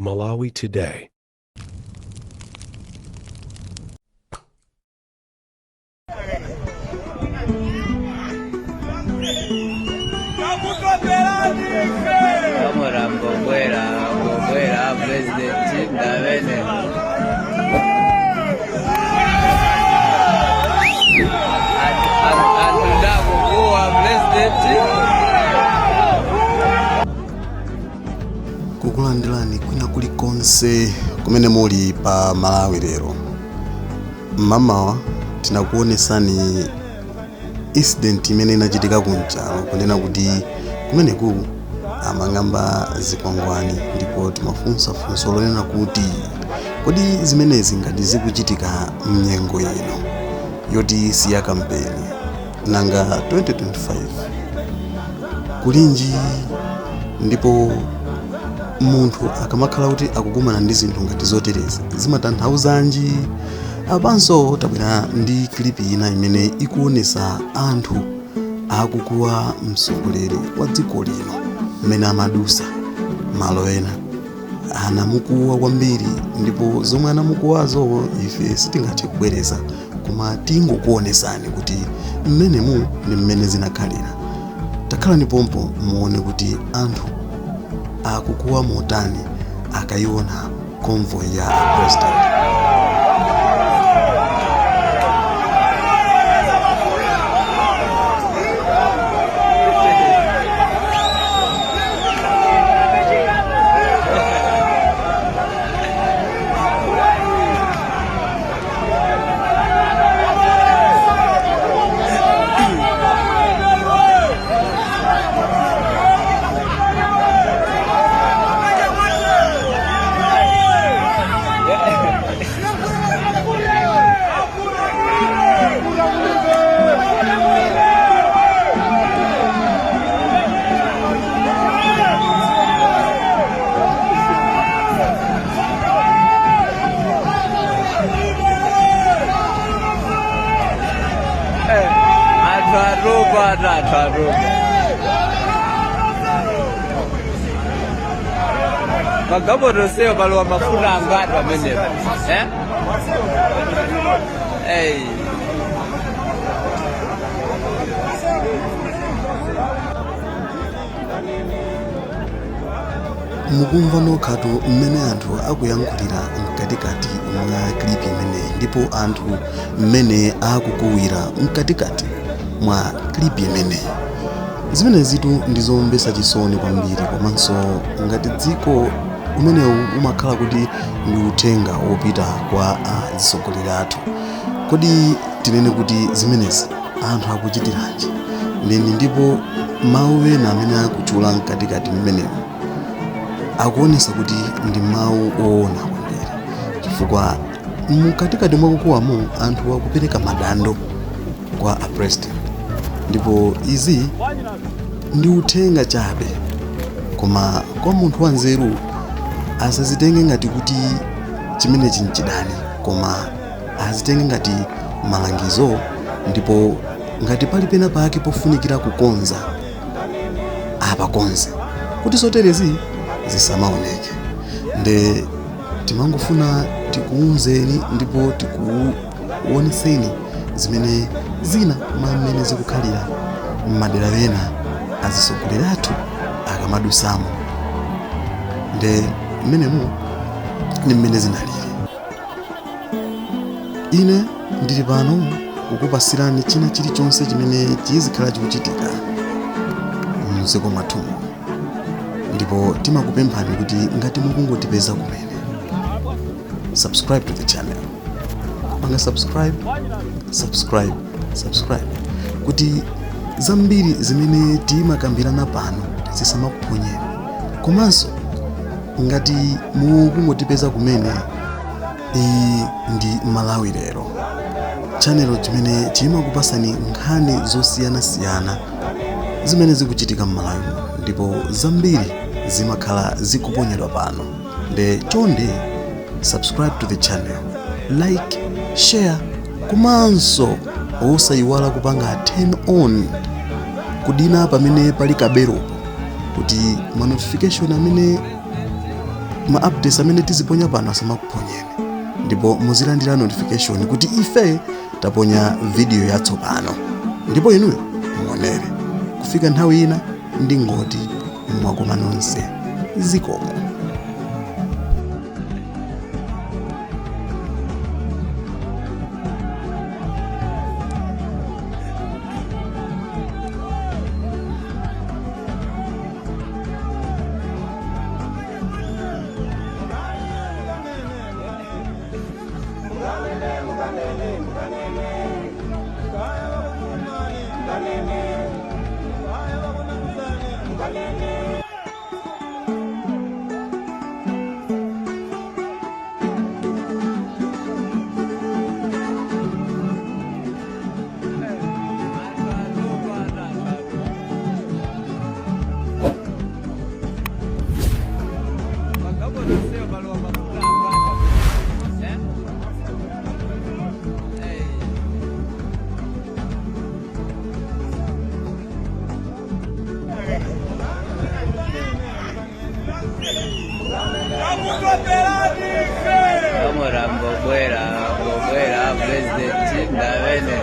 Malawi Today. Kamora ngobwera ngobwera president ndavene. Anthu ndakukuwa president. Kukulandirani kwina kulikonse kumene muli pa Malawi Lero. Mmamawa tinakuonesani incident imene inachitika kunchalo, kunena kuti kumeneku amang'amba zikwangwani, ndipo timafunsa funso lonena kuti kodi zimenezi ngati zikuchitika mnyengo ino yoti si ya kampeni, nanga 2025 kulinji? Ndipo munthu akamakhala kuti akukumana ndi zinthu ngati zoterezi, zimatanthauzanji? Apanso tabwera ndi clip ina imene ikuonesa anthu akukuwa mtsogoleri wa dziko lino mmene amadusa malo ena. Anamukuwa kwambiri, ndipo zomwe anamukuwazo ife sitingathe kubwereza, koma tingokuonesani kuti mmenemu ndi mmene zinakhalira. Takhalani pompo muone kuti anthu akukuwa motani akayiona convoy ya president. Anthu atupa, anthu atupa. Magalimoto onsewo palowa mafuta angati pamenepo, eh? Hey. Mukumva nokhatu mmene anthu akuyankhulira mkatikati mwa clip imeneyi, ndipo anthu mmene akukuwira mkatikati mwa clip imeneyi. Zimenezitu ndi zomvetsa chisoni kwambiri, komanso ngati dziko umenewu umakhala kuti ndi uthenga wopita kwa atsogoleri athu. Kodi tinene kuti zimenezi anthu akuchitiranji ndeni? Ndipo mawu ena amene akutchula mkatikati mmenemu akuonesa kuti ndi mawu oona kwambiri, chifukwa mkatikati mwakukuwamo anthu akupereka madando kwa a president, ndipo izi ndi uthenga chabe, koma kwa munthu wanzeru asazitenge ngati kuti chimenechi nchidani, koma azitenge ngati malangizo, ndipo ngati pali pena pake pofunikira kukonza, apakonze kuti zoterezi zisamaoneke. Nde timangofuna tikuwuzeni ndipo tikuoneseni zimene zina mwa mmene zikukhalira m'madera ena azitsogoleri athu akamadusamo. Nde mmenemu ndi mmene zinalili. Ine ndili pano kukupasirani china chilichonse chimene chizikhala chikuchitika mdziko mwathumu, ndipo timakupemphani kuti ngati mukungotipeza kumene, subscribe to the channel, panga subscribe, subscribe, subscribe, kuti zambiri zimene timakambirana pano zisamakuphonyeni. Komanso ngati mukungotipeza kumene, iyi ndi Malawi Lero channel chimene chimakupasani nkhani zosiyanasiyana zimene zikuchitika m'Malawi muno, ndipo zambiri zimakhala zikuponyedwa pano. Nde chonde subscribe to the channel, like, share, komanso osayiwala kupanga turn on, kudina pamene pali kaberopo, kuti ma notification amene ma updates amene tiziponya pano asamakuponyeni, ndipo muzilandira notification kuti ife taponya video yatsopano, ndipo inuyo muonere. Kufika nthawi ina, ndingoti mwakoma nonse, zikomo. Magalimoto palowa mafuta angati? Eh? Hey. Kamora mbobwera, mbobwera president ndamene.